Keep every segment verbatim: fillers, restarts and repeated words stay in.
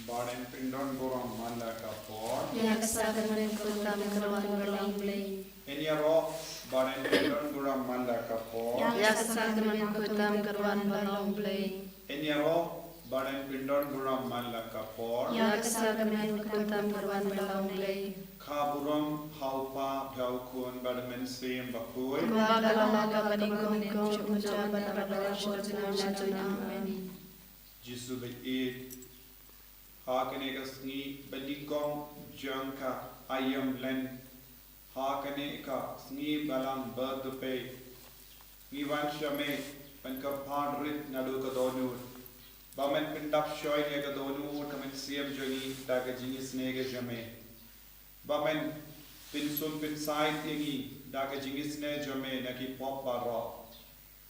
Baden pyndon burom man la ka por. Ïa ka sakramen khutam kyrwan ba long Blei. Yn ïaroh, baden pyndon burom man la ka por. Ïa ka sakramen khutam kyrwan ba long Blei. Yn ïaroh, baden pyndon burom man la ka por. Ïa ka sakramen khutam kyrwan ba long Blei. Kha burom ha u Kpa, ha u Khun bad ha u Mynsiem Bakhuid. Kumba ka long, kumba ka banyngkong, kumjuh, kumjuh bad naduh junom junom. Amen. Jisu ba ïeit, ha kane ka sngi ba nyngkong jong ka aïom len, ha kane ka sngi balang ba dupei, ngi wan sha me ban kyrpad rit naduh ka dohnud, ba men pyndap shoi ïa ka dohnud ka mynsiem jong ngi da ka jingisynei ka jong me, ba men pynsum pynsaid ïa ngi da ka jingisynei jong me na ki pop baroh.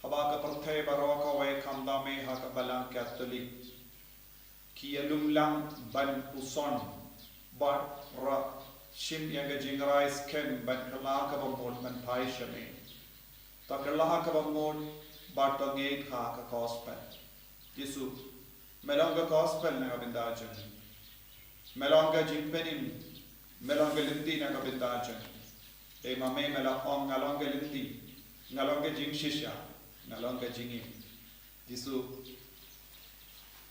Haba ka pyrthei baroh kawei, khamtam me ha ka balang Katholik, ki ïalum lang ban puson bad ra shim ïa ka jingrai skhem ban kylla kaba mut ban phai sha me. To kylla kaba mut bad to ngeit ha ka gospel. Jisu, me long ka gospel na ka bynta jong ngi. Me long ka jingpynim, me long ka lynti na ka bynta jong ngi. Dei ma me, me la ong, nga long ka lynti, nga long ka jingshisha, nga long ka jingim. Jisu,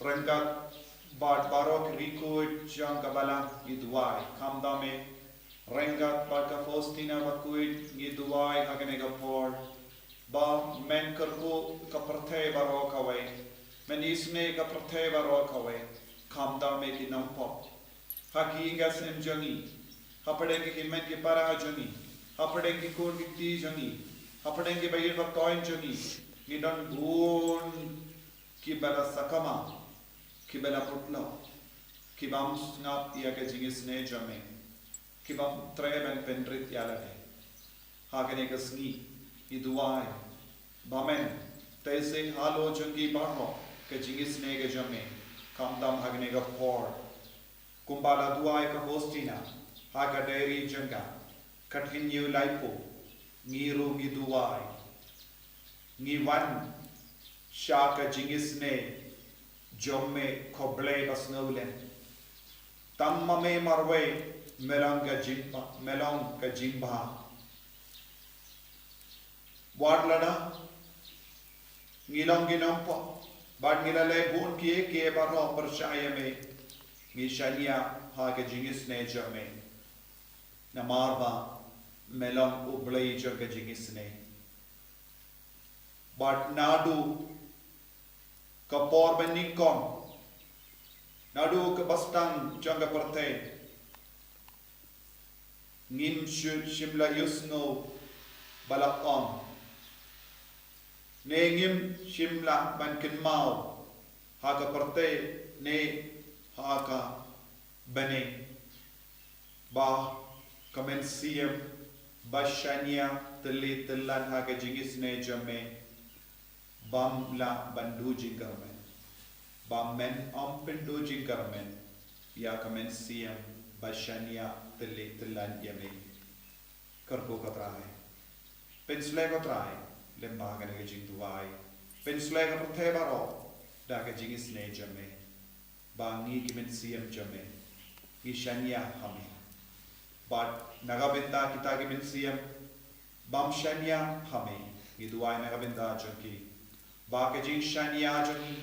ryngkat bad baroh ki riewkhuid jong ka balang ngi duwai, khamtam me, ryngkat bad ka Faustina Bakhuid ngi duwai ha kane ka por, ba men kyrkhu ka pyrthei baroh kawei, men isynei ka pyrthei baroh kawei, khamtam me ki nongpop. Ha ki ïing ki sem jong ngi, hapdeng ki hynmen ki para jong ngi, hapdeng ki khun ki kti jong ngi, hapdeng ki baïeit bakoit jong ngi, ngi don bun kiba la sakma, kiba la putloh, ki bym sngap ïa ka jingisynei jong me, ki bym treh ban pynrit ïa lade. Ha kane ka sngi ngi duwai ba men teisih halor jong ki baroh ka jingisynei ka jong me, khamtam ha kane ka por. Kumba la duwai ka Faustina ha ka diary jong ka, ka thynñiew laiphew, ngi ruh ngi duwai, ngi wan sha ka jingisynei jong me, ko Blei ba sngewlem. Tang ma me marwei me long ka jingba, me long ka jingbha. Wat lada ngi long ki nongpop bad ngi la leh bun kiei kiei baroh pyrshah ïa me, ngi shaniah ha ka jingisynei jong me, namar ba me long U Blei jong ka jingisynei. Bad naduh ka por ba nyngkong, naduh ka ba sdang jong ka pyrthei, ngim shu, shym la ïohsngew ba la ong, ne ngim shym lah ban kynmaw ha ka pyrthei ne ha ka bneng, ba ka mynsiem ba shaniah tylli tyllan ha ka jingisynei jong me, bym lah ban duh jingkyrmen, ba men ym pynduh jingkyrmen ïa ka mynsiem ba shaniah tylli tyllan ïa me. Kyrkhu ko Trai. Pynsleh ko Trai, lyngba kane ka jingduwai. Pynsleh ka pyrthei baroh da ka jingisynei jong me, ba ngi ki mynsiem jong me ngi shaniah ha me. Bad na ka bynta kita ki mynsiem bym shaniah ha me, ngi duwai na ka bynta jong ki, ba ka jingshaniah jong ngi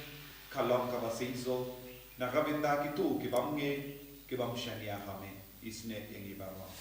ka long kaba shisha na ka bynta kito ki bym ngeit, ki bym shaniah ha me. Isynei ïa ngi baroh.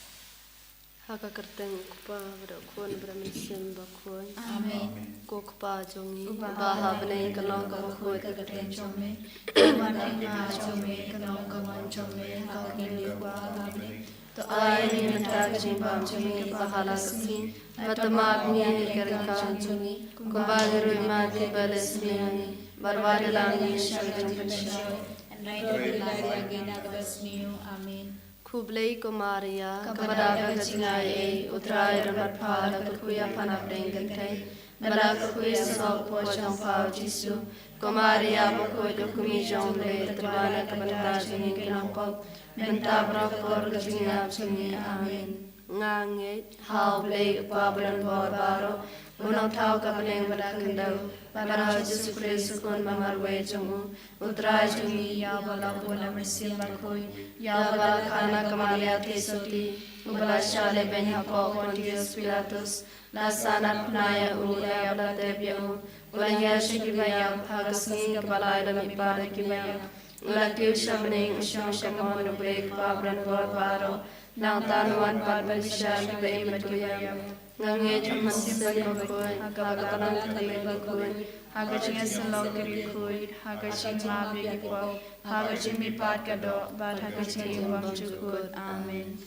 Ha ka kyrteng U Kpa bad U Khun bad U Mynsiem Bakhuid. Amen. Amen. Ko Kpa jong ngi, uba ha bneng, ka long kaba khuid ka kyrteng jong me. Ka wan ka kyrteng jong me, ka long ka mon jong me ha ka khyndew kaba ha bneng. To ai ïa ngi mynta ka jingbam jong ngi kaba ha la ka sngi. Bad to map ïa ngi ïa ka ryngkat jong ngi, kumba ngi ruh ngi map ïa kiba leh sniew ïa ngi. Bad wat ïalam ïa ngi sha ka jingpynshoi, hynrei to pynlait ïa ngi na kaba sniew. Amen. Khublei ko Maria, kaba dap da ka jingaiei, U Trai u don bad pha, la kyrkhu ïa pha na pdeng kynthei, bad la kyrkhu ïa u sohpop jong pha U Jisu. Ko Maria bakhuid, ko kmie jong U Blei, to duwai na ka bynta jong ngi ki nongpop, mynta bad ha ka por ka jingïap jong ngi. Amen. Nga ngeit ha U Blei U Kpa badonbor baroh, U Nongthaw ka bneng bad ka khyndew, bad ha U Jisu Khrist U Khun ba marwei jong U, U Trai jong ngi, ïa uba la bun ha u Mynsiem Bakhuid, ïa uba la kha na ka Maria Theisotti, uba la shah lehbeiñ hapoh Pontius Pilatus, la sah natphna ïa u, ïa uba la tep ïa u, u la hiar sha kiba ïap, ha ka sngi kaba lai da mihpat da kiba ïap, u la kiew sha bneng, u shong sha kamon U Blei U Kpa badonbor baroh. Nangta un wan pat ban bishar kiba im bad kiba ïap. Nga ngeit ha U Mynsiem Bakhuid, ha ka Balang Katholik bakhuid, ha ka jingïasyllok ki riewkhuid, ha ka jingmap ïa ki pop, ha ka jingmihpat ka doh, bad ha ka jingim bymjukut. Amen.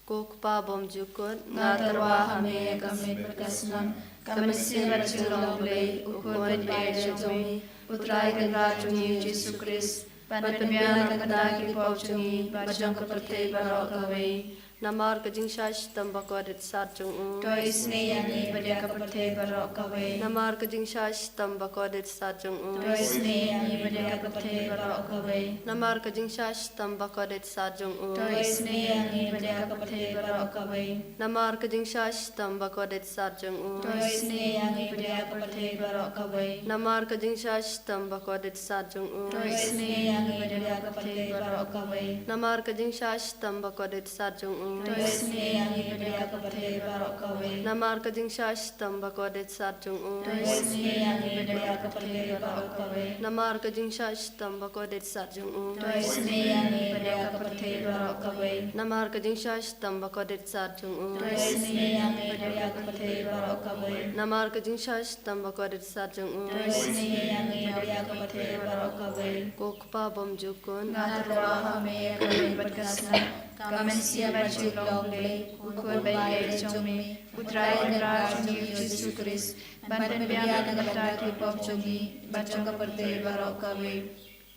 Ko Kpa bymjukut, nga tyrwa ha me ïa ka met bad ka snam, ka mynsiem bad jinglong U Blei, U Khun baieit jong me, U Trai Kynrad jong ngi U Jisu Khrist, ban pynbiang na ka bynta ki pop jong ngi bad jong ka pyrthei baroh kawei. Namar ka jingshah shitom bakordit sat jong u. To isynei ïa ngi bad ïa ka pyrthei baroh kawei. Namar ka jingshah shitom bakordit sat jong u. To isynei ïa ngi bad ïa ka pyrthei baroh kawei. Namar ka jingshah shitom bakordit sat jong u. To isynei ïa ngi bad ïa ka pyrthei baroh kawei. Namar ka jingshah shitom bakordit sat jong u. To isynei ïa ngi bad ïa ka pyrthei baroh kawei. Namar ka jingshah shitom bakordit sat jong u. To isynei ïa ngi bad ïa ka pyrthei baroh kawei. Namar ka jingshah shitom bakordit sat jong u. To isynei ïa ngi bad ïa ka pyrthei baroh kawei. Namar ka jingshah shitom bakordit sat jong u. To isynei ïa ngi bad ïa ka pyrthei baroh kawei. Namar ka jingshah shitom bakordit sat jong u. To isynei ïa ngi bad ïa ka pyrthei baroh kawei. Namar ka jingshah shitom bakordit sat jong u. To isynei ïa ngi bad ïa ka pyrthei baroh kawei. Namar ka jingshah shitom bakordit sat jong u. To isynei ïa ngi bad ïa ka pyrthei baroh kawei. Ko Kpa bymjukut. Nga tyrwa ha me ïa ka met bad ka snam, ka mynsiem bad jinglong U Blei, U Khun baieit jong me, U Trai Kynrad jong ngi U Jisu Khrist, ban pynbiang na ka bynta ki pop jong ngi bad jong ka pyrthei baroh kawei.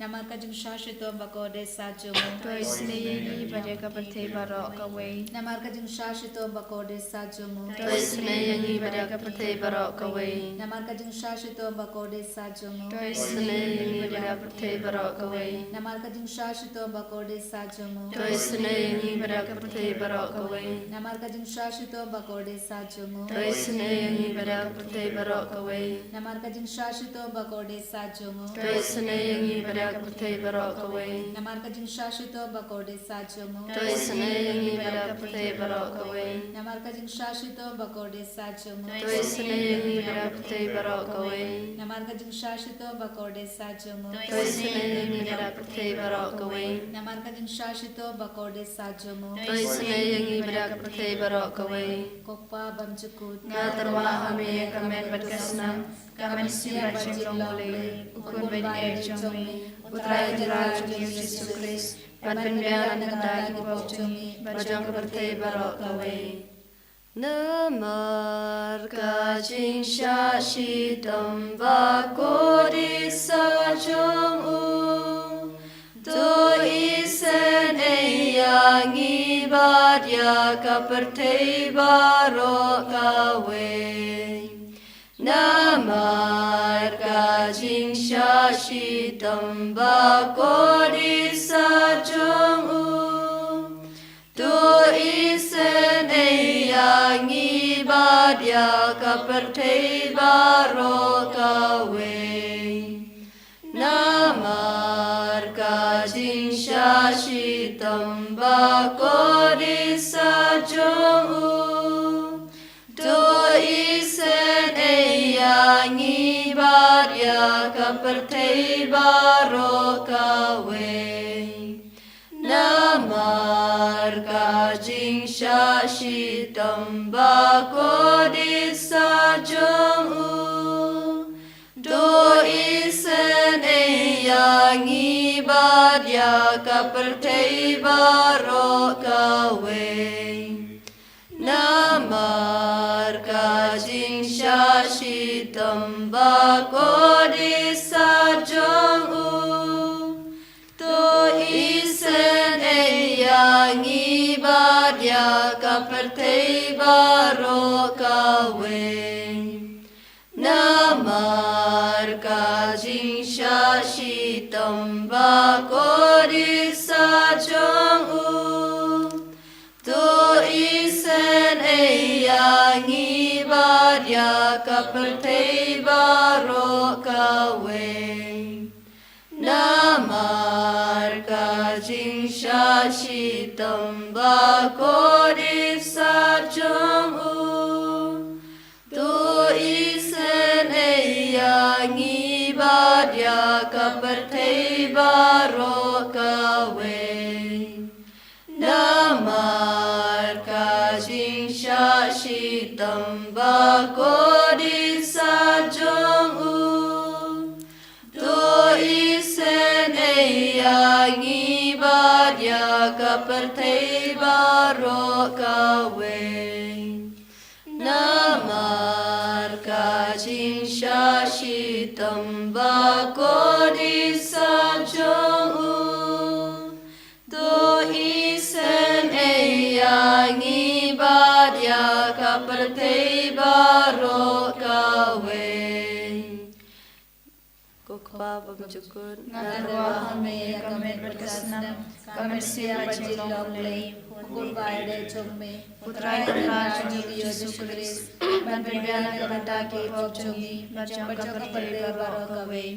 Namar ka jingshah shitom bakordit sat jong u. To isynei ïa ngi bad ïa ka pyrthei baroh kawei. Namar ka jingshah shitom bakordit sat jong u. To isynei ïa ngi bad ïa ka pyrthei baroh kawei. Namar ka jingshah shitom bakordit sat jong u. To isynei ïa ngi bad ïa ka pyrthei baroh kawei. Namar ka jingshah shitom bakordit sat jong u. To isynei ïa ngi bad ïa ka pyrthei baroh kawei. Namar ka jingshah shitom bakordit sat jong u. To isynei ïa ngi bad ïa ka pyrthei baroh kawei. Namar ka jingshah shitom bakordit sat jong u. To isynei ïa ngi bad ïa ka pyrthei baroh kawei. Namar ka jingshah shitom bakordit sat jong u. To isynei ïa ngi bad ïa ka pyrthei baroh kawei. Namar ka jingshah shitom bakordit sat jong u. To isynei ïa ngi bad ïa ka pyrthei baroh kawei. Namar ka jingshah shitom bakordit sat jong u. To isynei ïa ngi bad ïa ka pyrthei baroh kawei. Namar ka jingshah shitom bakordit sat jong u. To isynei ïa ngi bad ïa ka pyrthei baroh kawei. Ko Kpa bymjukut. Nga tyrwa ha me ïa ka met bad ka snam, ka mynsiem bad jinglong U Blei, U Khun baieit jong me, U Trai Kynrad jong ngi U Jisu Khrist, ban pynbiang na ka bynta ki pop jong ngi bad jong ka pyrthei baroh kawei. Namar ka jingshah shitom bakordit sat jong u. To isynei ïa ngi bad ïa ka pyrthei baroh kawei. Namar ka jingshah shitom bakordit sat jong u. To isynei ïa ngi bad ïa ka pyrthei baroh kawei. Namar ka jingshah shitom bakordit sat jong u. To isynei ïa ngi bad ïa ka pyrthei baroh kawei. Namar ka jingshah shitom bakordit sat jong u. To isynei ïa ngi bad ïa ka pyrthei baroh kawei. Namar ka jingshah shitom bakordit sat jong u. To isynei ïa ngi bad ïa ka pyrthei baroh kawei. Namar ka jingshah shitom bakordit sat jong u. To isynei ïa ngi bad ïa ka pyrthei baroh kawei. Namar ka jingshah shitom bakordit sat jong u, to isynei ïa ngi bad ïa ka pyrthei baroh kawei. Namar ka jingshah shitom bakordit sat jong u, to isynei ïa ngi bad ïa ka pyrthei baroh kawei. Namar ka jingshah shitom bakordit sat jong u, to isynei ïa ngi bad ïa ka pyrthei baroh kawei. Ko Kpa bymjukut, nga tyrwa ha me ïa ka met bad ka snam, ka mynsiem bad jinglong Blei, u Kpa ïa jong me, u Trai Kynrad jong ngi u Jisu Khrist, ban pynbiang na ka bynta ki pop jong ngi bad jong ka pyrthei baroh kawei.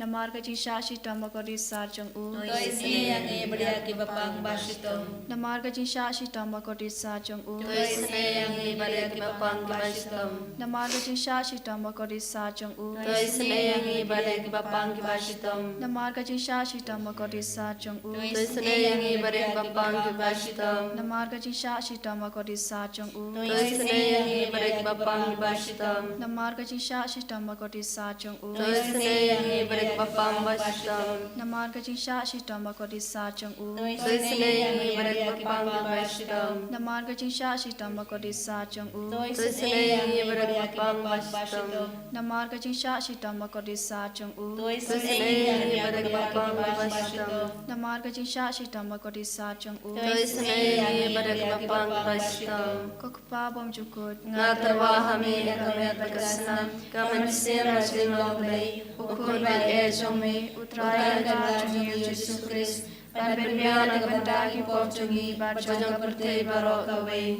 Namar ka jingshah shitom bakordit sat jong u, to isynei ïa ngi bad ïa kiba pang ba shitom. Namar ka jingshah shitom bakordit sat jong u, to isynei ïa ngi bad ïa kiba pang kiba shitom. Namar ka jingshah shitom bakordit sat jong u, to isynei ïa ngi bad ïa kiba pang kiba shitom. Namar ka jingshah shitom bakordit sat jong u, to isynei ïa ngi bad ïa kiba pang kiba shitom. Namar ka jingshah shitom bakordit sat jong u, to isynei ïa ngi bad ïa kiba pang kiba shitom. Namar ka jingshah shitom bakordit sat jong u, to isynei ïa ngi bad ïa kiba pang ba shitom. Namar ka jingshah shitom bakordit sat jong u, to isynei ïa ngi bad ïa kiba pang ba shitom. Namar ka jingshah shitom bakordit sat jong u, to isynei ïa ngi bad ïa kiba pang ba shitom. Namar ka jingshah shitom bakordit sat jong u, to isynei ïa ngi bad ïa kiba pang ba shitom. Namar ka jingshah shitom bakordit sat jong u, to isynei ïa ngi bad ïa kiba pang ba shitom. Ko Kpa bymjukut, nga tyrwa ha me ïa ka met bad ka snam, ka mynsiem bad jinglong Blei, u Khun ba ïeit jong me, u Trai Kynrad jong ngi u Jisu Khrist, ban pynbiang na ka bynta ki pop jong ngi bad jong ka pyrthei baroh kawei.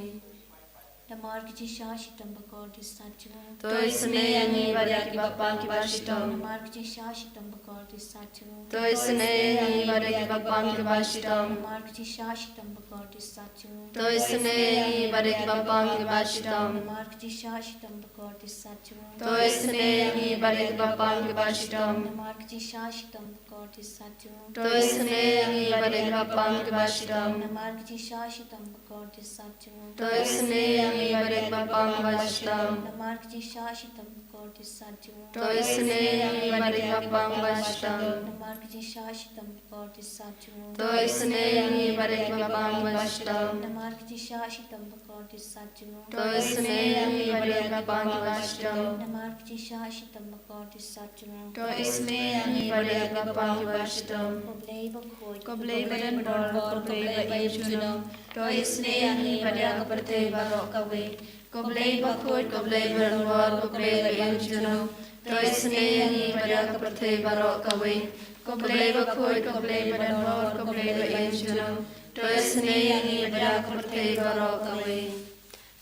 Namar ka jingshah shitom bakordit sat jong u, to isynei ïa ngi bad ïa kiba pang kiba shitom. Namar ka jingshah shitom bakordit sat jong u, to isynei ïa ngi bad ïa kiba pang kiba shitom. Namar ka jingshah shitom bakordit sat jong u, to isynei ïa ngi bad ïa kiba pang kiba shitom. Namar ka jingshah shitom bakordit sat jong u, to isynei ïa ngi bad ïa kiba pang kiba shitom. Namar ka jingshah shitom bakordit sat jong u, to isynei ïa ngi bad ïa kiba pang kiba shitom. Namar ka jingshah shitom bakordit sat jong u, to isynei ïa ngi bad ïa kiba pang ba shitom. Namar ka jingshah shitom bakordit sat jong u, to isynei ïa ngi bad ïa kiba pang ba shitom. Namar ka jingshah shitom bakordit sat jong u, to isynei ïa ngi bad ïa kiba pang ba shitom. Namar ka jingshah shitom bakordit sat jong u, to isynei ïa ngi bad ïa kiba pang ba shitom. Namar ka jingshah shitom bakordit sat jong u, to isynei ïa ngi bad ïa kiba pang ba shitom. Ko Blei bakhuid, ko Blei badonbor, ko Blei ba im junom, to isynei ïa ngi bad ïa ka pyrthei baroh kawei. Ko Blei bakhuid, ko Blei badonbor, ko Blei ba im junom, to isynei ïa ngi bad ïa ka pyrthei baroh kawei. Ko Blei bakhuid, ko Blei badonbor, ko Blei ba im junom, to isynei ïa ngi bad ïa ka pyrthei baroh kawei.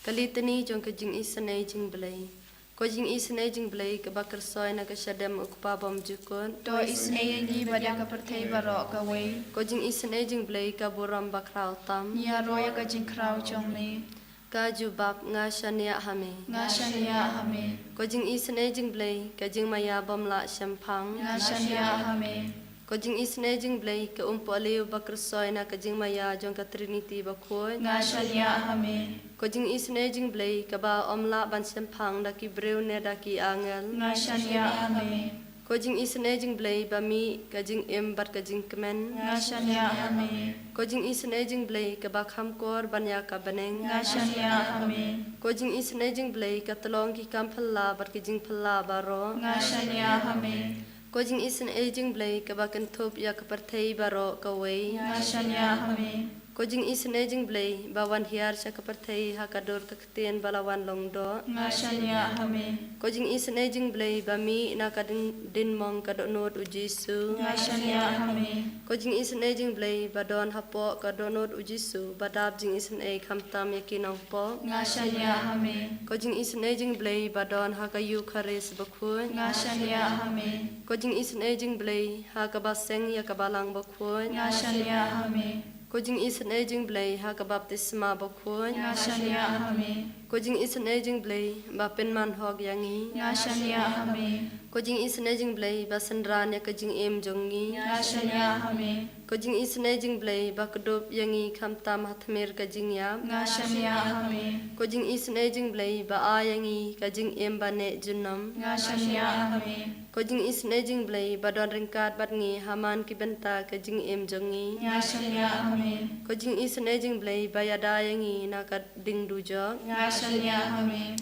Ka Litani jong ka jingisynei jingblei. Ko jingisynei jingblei kaba kyrsoi na ka shadem u Kpa bymjukut, to isynei ïa ngi bad ïa ka pyrthei baroh kawei. Ko jingisynei jingblei ka burom bakhraw tam, ïaroh ïa ka jingkhraw jong me. Ka jubab: Nga shaniah ha me. Nga shaniah ha me. Ko jingisynei jingblei ka jingmaïa bym lah shemphang, nga shaniah ha me. Ko jingisynei jingblei ka umpohliew ba kyrsoi na ka jingmaïa jong ka Trinity bakhuid, nga shaniah ha me. Ko jingisynei jingblei kaba ym lah ban shemphang da ki briew ne da ki angel, nga shaniah ha me. Ko jingisynei jingblei ba mih ka jingim bad ka jingkmen, nga shaniah ha me. Ko jingisynei jingblei kaba kham kor ban ïa ka bneng, nga shaniah ha me. Ko jingisynei jingblei ka tlong ki kam phylla bad ki jingphylla baroh, nga shaniah ha me. Ko jingisynei jingblei kaba kynthup ïa ka pyrthei baroh kawei, nga shaniah ha me. Ko jingisynei jingblei ba wan hiar sha ka pyrthei ha ka dur ka ktien ba la wan long doh. Nga shaniah ha me. Ko jingisynei jingblei ba mih na ka din, din mong ka dohnud u Jisu. Nga shaniah ha me. Ko jingisynei jingblei ba don hapoh ka dohnud u Jisu ba dap jingisynei khamtam ïa ki nongpop. Nga shaniah ha me. Ko jingisynei jingblei ba don ha ka Eukharist bakhuid. Nga shaniah ha me. Ko jingisynei jingblei ha kaba seng ïa ka Balang bakhuid. Nga shaniah ha me. Ko jingisynei jingblei ha ka baptisma bakhuid. Nga shaniah ha me. Ko jingisynei jingblei ba pynman hok ïa ngi. Nga shaniah ha me. Ko jingisynei jingblei ba synran ïa ka jingim jong ngi. Nga shaniah ha me. Ko jingisynei jingblei ba kdup ïa ngi khamtam ha tmier ka jingïap. Nga shaniah ha me. Ko jingisynei jingblei ba ai ïa ngi ka jingim ba neh junom. Nga shaniah ha me. Ko jingisynei jingblei ba don ryngkat bad ngi ha man ki bynta ka jingim jong ngi. Nga shaniah ha me. Ko jingisynei jingblei ba ïada ïa ngi na ka ding dujok. Nga shaniah ha me.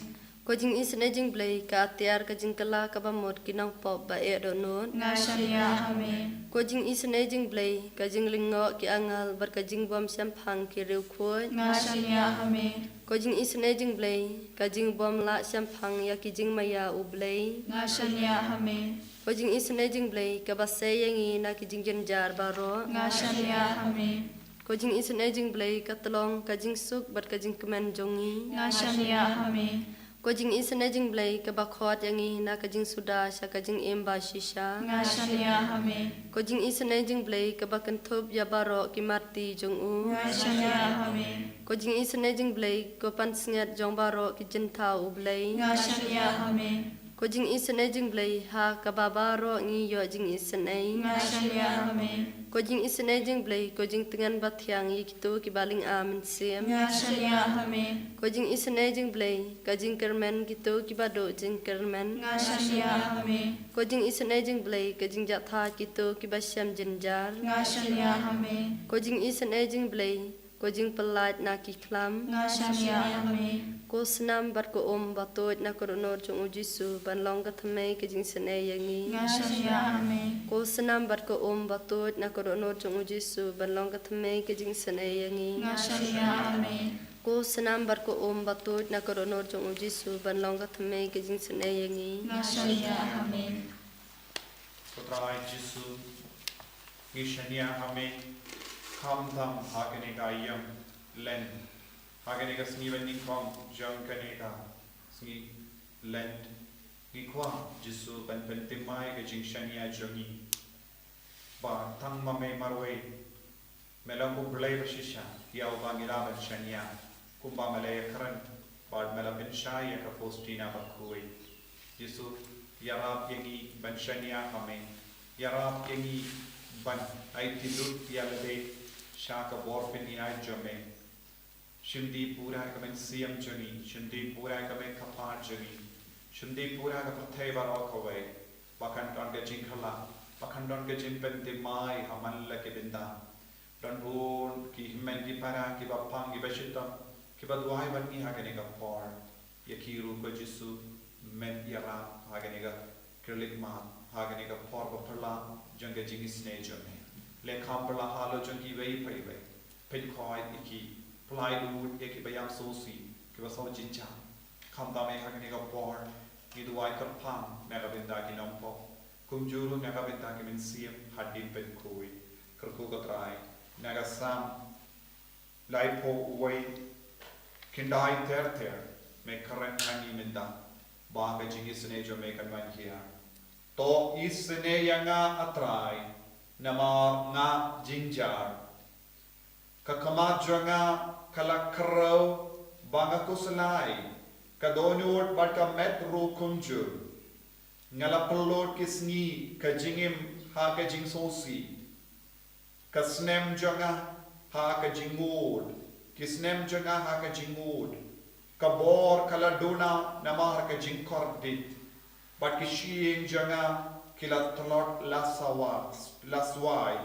Ko jingisynei jingblei ka atiar ka jingkylla kaba mut ki nongpop ba eh dohnud. Nga shaniah ha me. Ko jingisynei jingblei ka jinglyngngoh ki angel bad ka jingbym shemphang ki riewkhuid. Nga shaniah ha me. Ko jingisynei jingblei ka jingbym lah shemphang ïa ki jingmaïa U Blei. Nga shaniah ha me. Ko jingisynei jingblei kaba sei ïa ngi na ki jingjynjar baroh. Nga shaniah ha me. Ko jingisynei jingblei ka tyllong ka jingsuk bad ka jingkmen jong ngi. Nga shaniah ha me. Ko jingisynei jingblei kaba khot ïa ngi na ka jingsuda sha ka jingim ba shisha. Nga shaniah ha me. Ko jingisynei jingblei kaba kynthup ïa baroh ki marti jong u. Nga shaniah ha me. Ko jingisynei jingblei ko pansngiat jong baroh ki jyntha U Blei. Nga shaniah ha me. Ko jingisynei jingblei ha kaba baroh ngi ïoh jingisynei. Nga shaniah ha me. Ko jingisynei jingblei ko jingtngen ba thiang ïa kito kiba lynga mynsiem. Nga shaniah ha me. Ko jingisynei jingblei ka jingkyrmen kito kiba duh jingkyrmen. Nga shaniah ha me. Ko jingisynei jingblei ka jingjahthait kito kiba shem jynjar. Nga shaniah ha me. Ko jingisynei jingblei ko jingpyllait na ki khlam. Nga shaniah ha me. Ko snam bad ko um ba tuid na ka dohnud jong u Jisu ban long ka thymmei ka jingisynei ïa ngi. Nga shaniah ha me. Ko snam bad ko um ba tuid na ka dohnud jong u Jisu ban long ka thymmei ka jingisynei ïa ngi. Nga shaniah ha me. Ko snam bad ko um ba tuid na ka dohnud jong u Jisu ban long ka thymmei ka jingisynei ïa ngi. Nga shaniah ha me. Ko Trai Jisu, ngi shaniah ha me, khamtam ha kane ka ïing Lent, ha kane ka sngi ba nyngkong jong kane ka sngi Lent, ngi kwah Jisu ban pynthymmai ka jingshaniah jong ngi. Ba tang ma me marwei me long U Blei ba shisha ïa uba ngi lah ban shaniah, kumba me la ïakren bad me la pynshai ïa ka Faustina bakhuid. Jisu, ïarap ïa ngi ban shaniah ha me, ïarap ïa ngi ban aiti lut ïa lade sha ka bor pynïaid jong me. Shim dih pura ïa ka mynsiem jong ngi, shim dih pura ïa ka met ka phad jong ngi, shim dih pura ïa ka pyrthei baroh kawei, ba kan don ka jingkylla, ba kan don ka jingpynthymmai ha man la ki bynta. Don bun ki hynmen ki para, kiba pang, kiba shitom, kiba duwai bad ngi ha kane ka por. Ïa ki ruh ko Jisu men ïarap ha kane ka Kyrlitmar, ha kane ka por ba pyrla jong ka jingisynei jong me. Leh kham pyrla halor jong kiwei pa iwei. Pynkhoit ïa ki, pynlait lut ïa kiba ïam sngewsih, kiba sngew jynjar. Khamtam eh ha kane ka por, ngi duwai kyrpang na ka bynta ki nongpop, kumjuh ruh na ka bynta ki mynsiem hadien pynkhuid. Kyrkhu ko Trai, na ka Salm laiphew wei, khyndai ter ter, me kren ha ngi mynta ba ka jingisynei jong me kan wan hiar. To isynei ïa nga, A Trai, namar nga jynjar. Ka khmat jong nga ka la khrew ba nga khuslai, ka dohnud bad ka met ruh kumjuh. Nga la pynlut ki sngi ka jingim ha ka jingsngewsih, ka snem jong nga ha ka jingngud, ki snem jong nga ha ka jingngud. Ka bor ka la duna namar ka jingkordit, bad ki shyieng jong nga ki la tlot la sawa, la swai.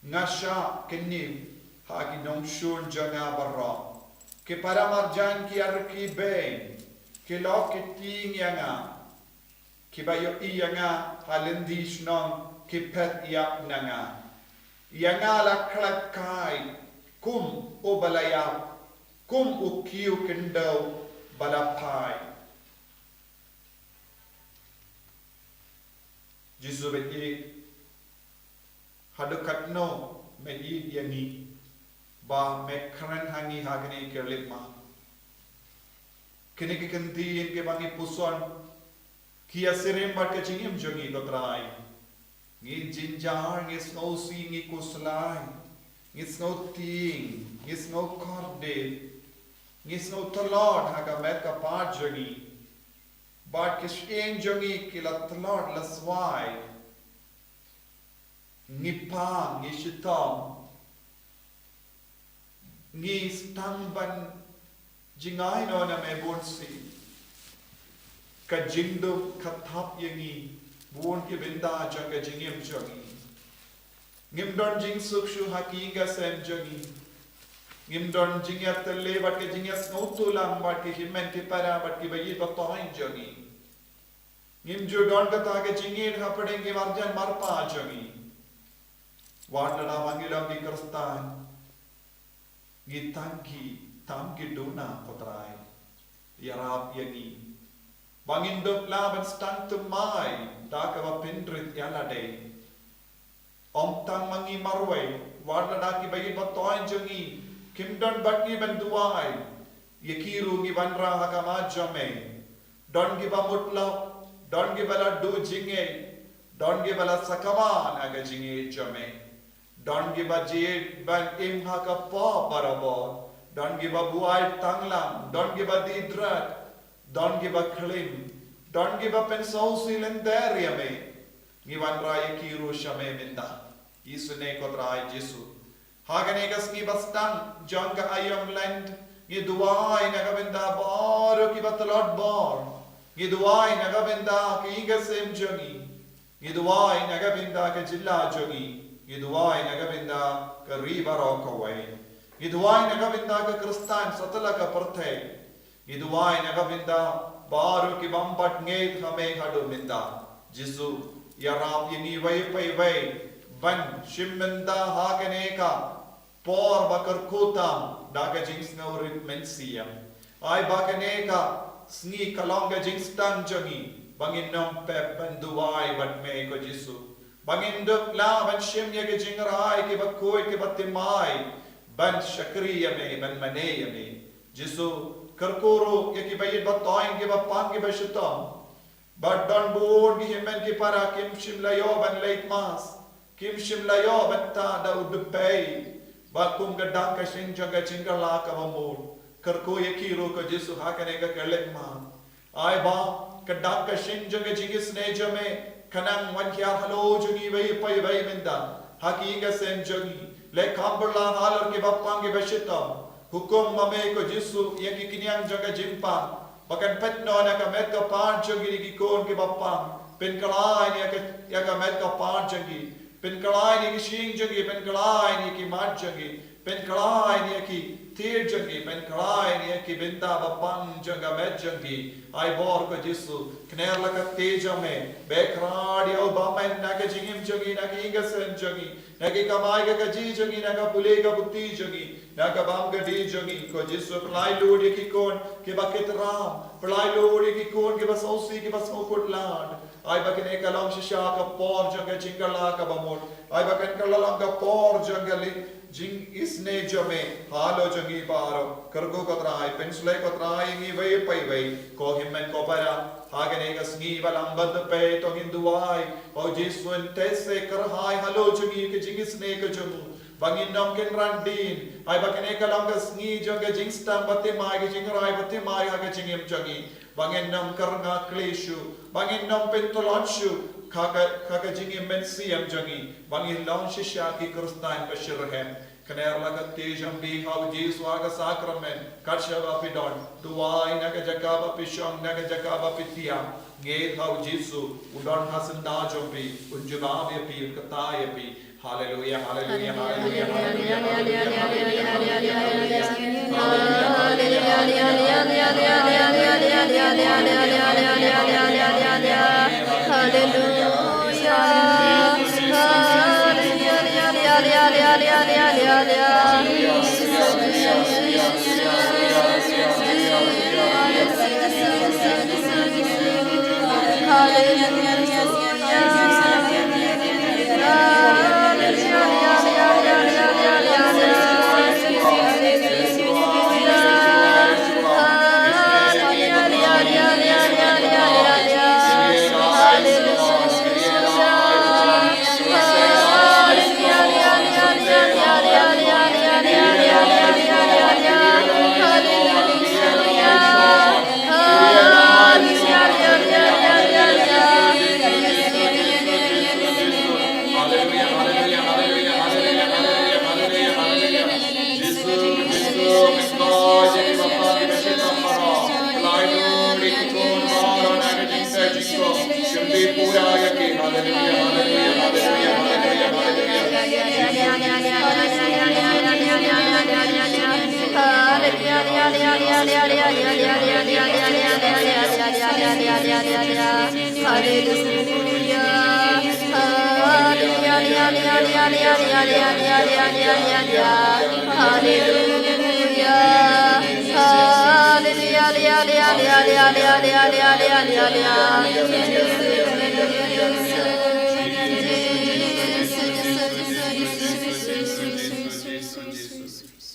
Nga shah kynniw ha ki nongshun jong nga baroh. Ki para marjan ki ïa rkhie beiñ, ki lok ki tieng ïa nga. Kiba ïohi ïa nga ha lynti shnong ki phet ïap na nga. Ïa nga la khlad kai Kum u ba la ïap, kum u kiew khyndew ba la phai. Jisu ba ïeit, haduh katno me ïeit ïa ngi, ba me kren ha ngi ha kine ki khyllipmat. Kine ki kyntien kiba ngi puson, ki ïasyriem bad ka jingim jong ngi ko Trai. Ngi jynjar, ngi sngewsih, ngi khuslai, ngi sngewtieng, ngi sngewkordit, ngi sngew tlot ha ka met ka phad jong ngi. Bad ki shyieng jong ngi ki la tlot la swai. Ngi pang, ngi shitom. Ngi sdang ban jngai noh na me bun sien. Ka jingduk ka thap ïa ngi bun ki bynta jong ka jingim jong ngi. Ngim don jingsuk shuh ha ki ïing ki sem jong ngi. Ngim don jingïatylli bad ka jingïasngewthuh lang bad ki hynmen ki para bad kiba ïeit ba thoiñ jong ngi. Ngim ju don kata ka jingïeit hapdeng ki marjan marpa jong ngi. Wat lada ma ngi long ki Khristan, ngi tang ki, tang ki duna ko Trai. Ïarap ïa ngi ba ngin dup lah ban sdang thymmai da kaba pynrit ïa lade. Ym tang ma ngi marwei, wat lada kiba ïeit ba thoiñ jong ngi kim don bad ngi ban duwai, ïa ki ruh ngi wanrah ha khmat jong me. Don kiba mutlop, don kiba la duh jingngeit, don kiba la sakma na ka jingngeit jong me. Don kiba jied ban im ha ka pop barabor, don kiba buaid tanglam, don kiba die drug, don kiba klim, don kiba pynsngewsih lynter ïa me. Ngi wanrah ïa ki ruh sha me mynta. Isynei ko Trai Jisu. Ha kane ka sngi ba sdang jong ka aïom Lent, ngi duwai na ka bynta baroh kiba tlot bor. Ngi duwai na ka bynta ki ïing ki sem jong ngi. Ngi duwai na ka bynta ka jylla jong ngi. Ngi duwai na ka bynta ka ri baroh kawei. Ngi duwai na ka bynta ka Khristan satlak ka pyrthei. Ngi duwai na ka bynta baroh ki bym pat ngeit ha me haduh mynta. Jisu, ïarap ïa ngi wei pa wei ban shim bynta ha kane ka por ba kyrkhu tam da ka jingsngewrit mynsiem. Ai ba kane ka sngi ka long ka jingsdang jong ngi ba ngin nym pep ban duwai bad me ko Jisu. Ba ngin dup lah ban shim ïa ki jingrai kiba khuid kiba thymmai ban shakri ïa me, ban mane ïa me. Jisu, kyrkhu ruh ïa kiba ïeit ba thoiñ kiba pang kiba shitom. Ba don bun ki hynmen ki para kim shym la ïoh ban leit mass, kim shym la ïoh ban tad da u dpei. Ba kum ka dak ka shin jong ka jingkylla kaba mut, kyrkhu ïa ki ruh ko Jisu ha kane ka khyllipmat. Ai ba ka dak ka shin jong ka jingisynei jong me kan nang wan hiar halor jong ngi wei pa wei mynta ha ki ïing ki sem jong ngi. Leh kham bylla halor kiba pang kiba shitom. Hukum ma me ko Jisu ïa ki khñiang jong ka jingpang ba kan phet noh na ka met ka phad jong ngi, ïa ki khun kiba pang. Pynkylla ïa ka, ïa ka met ka phad jong ngi. Pynkylla ïa ki shyieng jong ngi, pynkylla ïa ki mat jong ngi. Pynkylla ïa ki tied jong ngi, pynkylla ïa ki bynta ba pang jong ka met jong ngi. Ai bor ko Jisu, kner la ka ktien jong me, beh kyrpad ïa u bymman na ka jingim jong ngi, na ka ïing ka sem jong ngi, na ki kamai ka kajih jong ngi, na ka pule ka puthi jong ngi, na ka bam ka dih jong ngi. Ko Jisu, pynlait lut ïa ki khun kiba kit ram, pynlait lut ïa ki khun kiba sngewsih, kiba sngewkhuslai. Ai ba kane ka long shisha ka por jong ka jingkylla kaba mut. Ai ba kan ka la long ka por jong ka leh jingisynei jong me halor jong ngi baroh. Kyrkhu ko Trai, pynshlei ko Trai ïa ngi wei pa wei, ko hynmen ko para. Ha kane ka sngi ba lam ban tep, to ngin duwai ba u Jisu un teh se kyrhai halor jong ngi ka jingisynei ka jong u. Ba ngin nym kynran dien. Ai ba kane ka long ka sngi jong ka jingsdang ba thymmai, ka jingrai ba thymmai ha ka jingim jong ngi. Ba ngin nym kyrngah kli shuh, ba ngin nym pyntlot shuh ha ka, ha ka jingim mynsiem jong ngi, ba ngin long shisha ki Khristan ba shitrhem. Kner la ka ktien jong phi ha u Jisu ha ka sakramen, kat shaba phi don, duwai na ka jaka ba phi shong, na ka jaka ba phi thiah. Ngeit ha u Jisu, u don ha syndah jong phi, un jubab ïa phi, un kyrteng ïa phi. Haleluya, haleluya, haleluya, haleluya, haleluya, haleluya, haleluya.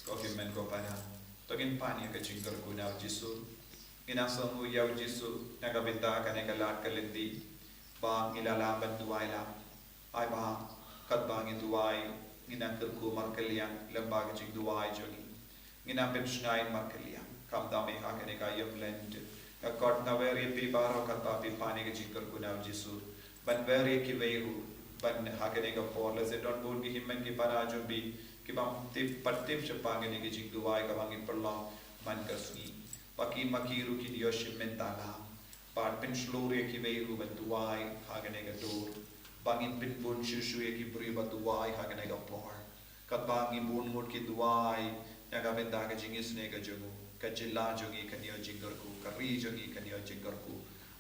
Ko hynmen ko para, to ngin pan ïa ka jingkyrkhu na u Jisu. Ngin nang sngewnguh ïa u Jisu na ka bynta kane ka lad ka lynti ba ngi la lah ban duwai lang. Ai ba katba ngi duwai, ngin nang kyrkhu markylliang lyngba ka jingduwai jong ngi. Ngin nang pynshngaiñ markylliang. Khamtam eh ha kane ka aïom Lent, nga khot, nga wer ïa phi baroh katba phi pan ïa ka jingkyrkhu na u Jisu. Ban wer ïa kiwei ruh ban ha kane ka por, lehse don bun ki hynmen ki para jong phi kiba tip, pat tip shaphang kane ka jingduwai kaba ngi pynlong man ka sngi. Ba ki ma ki ruh kin ïoh shim bynta lang. Bad pynshlur ïa kiwei ruh ban duwai ha kane ka dur. Ba ngin pynbun shuh shuh ïa ki briew ba duwai ha kane ka por. Katba ngi bun ngut ki duwai na ka bynta ka jingisynei ka jong u, ka jylla jong ngi kan ïoh jingkyrkhu, ka ri jong ngi kan ïoh jingkyrkhu.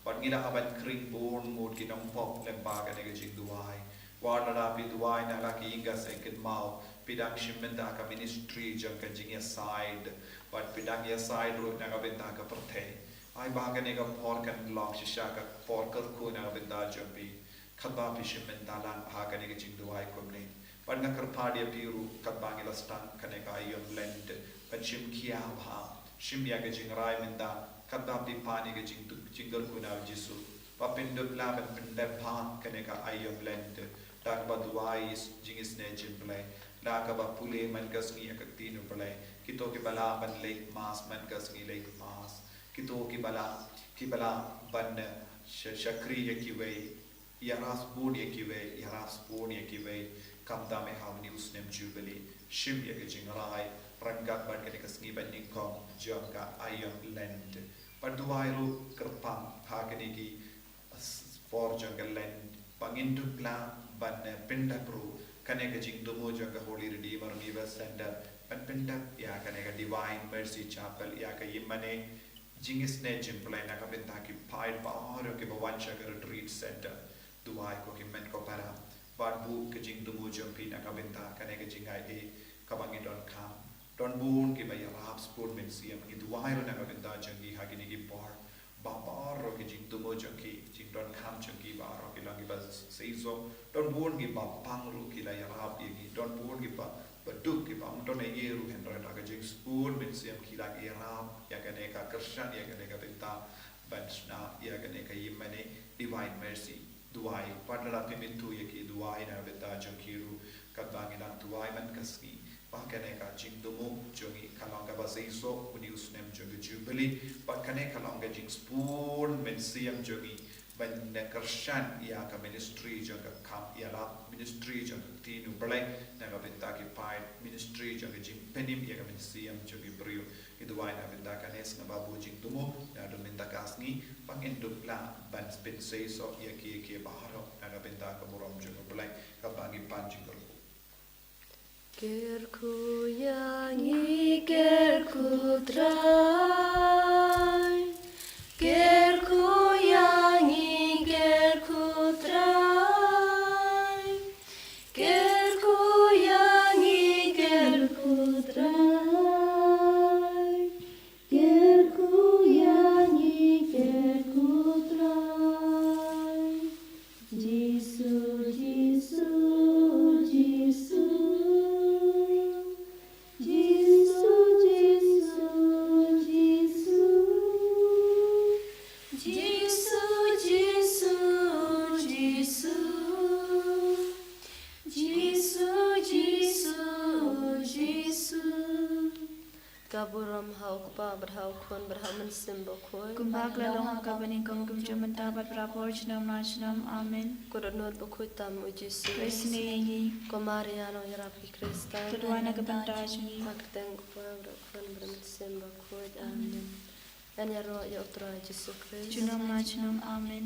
Bad ngi lah ban khring bun ngut ki nongpop lyngba kane ka jingduwai. Wat lada phi duwai na la ki ïing ka seng kynmaw, phi dang shim bynta ka ministry jong ka jingïasaid. Bad phi dang ïasaid ruh na ka bynta ka pyrthei. Ai ba kane ka por kan long shisha ka por kyrkhu na ka bynta jong phi. Katba phi shim bynta lang ha kane ka jingduwai kumne. Bad nga kyrpad ïa phi ruh katba ngi la sdang kane ka aïom Lent, ban shim khia bha, shim ïa ka jingrai mynta katba phi pan ïa ka jing, jingkyrkhu na u Jisu. Ba phin dup lah ban pyndep bha kane ka aïom Lent da kaba duwai jingisynei jong u Blei, da kaba pule man ka sngi ïa ka ktien u Blei. Kito kiba lah ban leit mass man ka sngi leit mass. Kito kiba lah, kiba lah ban, eh, sha-, shakri ïa kiwei, ïarap bun ïa kiwei, ïarap bun ïa kiwei. Khamtam eh ha une u snem Jubili, shim ïa ka jingrai ryngkat bad kane ka sngi ba nyngkong jong ka aïom Lent. Bad duwai ruh kyrpang ha kine ki s-, por jong ka Lent ba ngin dup lah ban, eh, pyndap ruh kane ka jingthmu jong ka Holy Redeemer Revival Center, ban pyndap ïa kane ka Divine Mercy Chapel, ïa ka ïingmane jingisynei jong u Blei na ka bynta ki paid baroh kiba wan sha ka Retreat Center. Duwai ko hynmen ko para, bad buh ka jingthmu jong phi na ka bynta kane ka jingai ei kaba ngi donkam. Don bun kiba ïarap bun mynsiem, ngi duwai ruh na ka bynta jong ki ha kine ki por. Ba baroh ki jingthmu jong ki, jingdonkam jong ki baroh ki long kiba seisoh. Don bun kiba pang ruh ki la ïarap ïa ngi. Don bun kiba, ba duk kiba ym don ei ei ruh, hynrei da ka jingsngewbha mynsiem ki la ïarap ïa kane ka kyrshan, ïa kane ka bynta ban shna ïa kane ka ïingmane Divine Mercy. Duwai, wat la phi mynta ïa ki, duwai na ka bynta jong ki ruh, katba ngi dang duwai man ka sngi ba kane ka jingthmu jong ngi ka long kaba seisoh, une u snem jong ka Jubili, bad kane ka long ka jingshibun mynsiem jong ngi ban kyrshan ïa ka ministry jong ka kam ïalap, ministry jong ka ktien u Blei na ka bynta ki paid, ministry jong ka jingpynim ïa ka mynsiem jong ki briew. Ngi duwai na ka bynta kane, sngewbha buh jingthmu naduh mynta ka sngi ba ngin dup lah ban pynseisoh ïa ki, ïa ki baroh na ka bynta ka burom jong u Blei. Katba ngi pan jingkyrkhu. Kyrkhu ïa ngi, kyrkhu Trai. Kyrkhu ïa ngi, kyrkhu Trai. Kyrkhu ïa ngi, kyrkhu Trai. Kyrkhu ïa ngi, kyrkhu Trai. Jisu, Jisu, Jisu. Jisu, Jisu, Jisu. Jisu, Jisu, Jisu. Jisu, Jisu, Jisu. Ka burom ha u Kpa, bad ha u Khun, bad ha u Mynsiem Bakhuid. Kumba ka la long ha kaba nyngkong, kumjuh mynta, bad barabor, junom la junom. Amen. Ko dohnud bakhuid tam, u Jisu. Khublei ïa ngi. Ko Maria, nongïarap ki Khristan. To duwai na ka bynta jong ngi. Ha ka kyrteng u Kpa, bad u Khun, bad u Mynsiem Bakhuid. Amen. Ngan ïaroh ïa u Trai Jisu Khrist. Junom la junom. Amen.